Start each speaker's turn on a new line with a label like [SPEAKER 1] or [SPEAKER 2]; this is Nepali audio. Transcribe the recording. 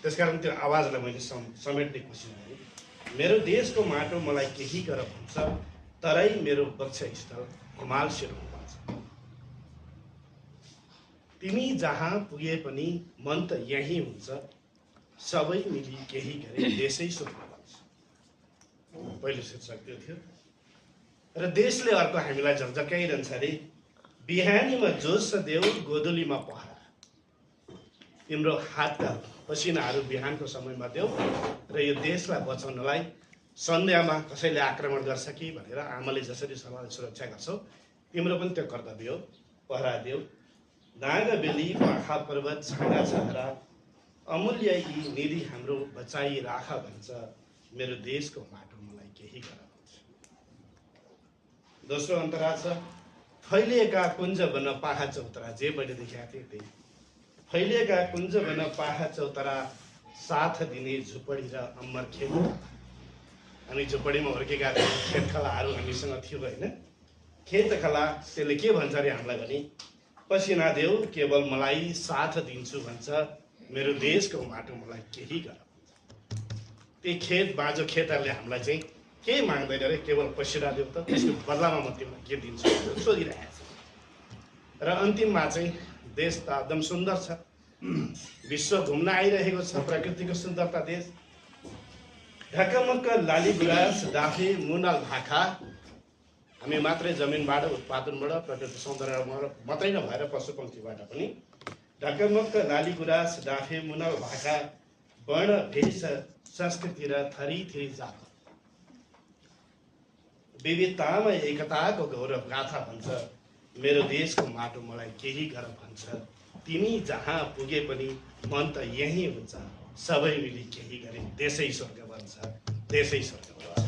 [SPEAKER 1] त्यसकारण त्यो आवाजलाई मैले समेट्ने कोसिस गरेँ। मेरो देशको माटो मलाई केही गर भन्छ, तरै मेरो वक्षस्थल हिमाल सिरोम भन्छ। तिमी जहाँ पुगे पनि मन त यही हुन्छ, सबै मिली केही गरे देशै स्वर्ग भन्छ। पहिलो शीर्षक त्यो थियो। र देशले अर्को हामीलाई झकझकाइरहन्छ अरे, बिहानीमा जोस देऊ, गोधुलीमा पहरा। तिम्रो हातका पसिनाहरू बिहानको समयमा देऊ र यो देशलाई बचाउनलाई सन्ध्यामा कसैले आक्रमण गर्छ कि भनेर आमाले जसरी समाजलाई सुरक्षा गर्छौ, तिम्रो पनि त्यो कर्तव्य हो, पहरा देऊ। नाग बेली पाखा पर्वत छाँगा छहरा, अमूल्य यी निधि हाम्रो बचाइ राख भन्छ, मेरो देशको माटो मलाई केही गर भन्छ। दोस्रो अन्तरा छ, फैलिएका कुञ्ज बन पाखा चौतरा। जे मैले देखाएको थिएँ त्यही। फैलिएका कुञ्ज बन पाखा चौतरा, साथ दिने झुपडी र अम्मर खेत। हामी झुपडीमा हुर्केका थियौँ, खेत खलाहरू हामीसँग थियो होइन। खेत खला त्यसले के भन्छ अरे हामीलाई भने, पसिना देऊ केवल मलाई साथ दिन्छु भन्छ, मेरो देशको माटो मलाई केही गर भन्छ। त्यही खेत बाँझो खेतहरूले हामीलाई चाहिँ केही माग्दैन अरे, केवल पसिना देऊ त, त्यसको बदलामा म तिमीलाई के दिन्छु भनेर सोधिरहेको छ। र अन्तिममा चाहिँ देश त एकदम सुन्दर छ, विश्व घुम्न आइरहेको छ, प्रकृतिको सुन्दरता देश। ढकमक्क लाली गुराँस डाफे मुनाल भाखा। हामी मात्रै जमिनबाट उत्पादनबाट प्रकृति सौन्दर्यबाट मात्रै नभएर पशुपक्षीबाट पनि ढकमक्क लाली गुराँस डाफे मुनाल भाका, वर्ण भेष संस्कृति र थरी थरी जात। विविधतामा एकताको गौरव गाथा भन्छ, मेरो देशको माटो मलाई केही गर भन्छ। तिमी जहाँ पुगे पनि मन त यही हुन्छ, सबै मिली केही गरे देशै स्वर्ग बन्छ, देशै स्वर्ग बन्छ।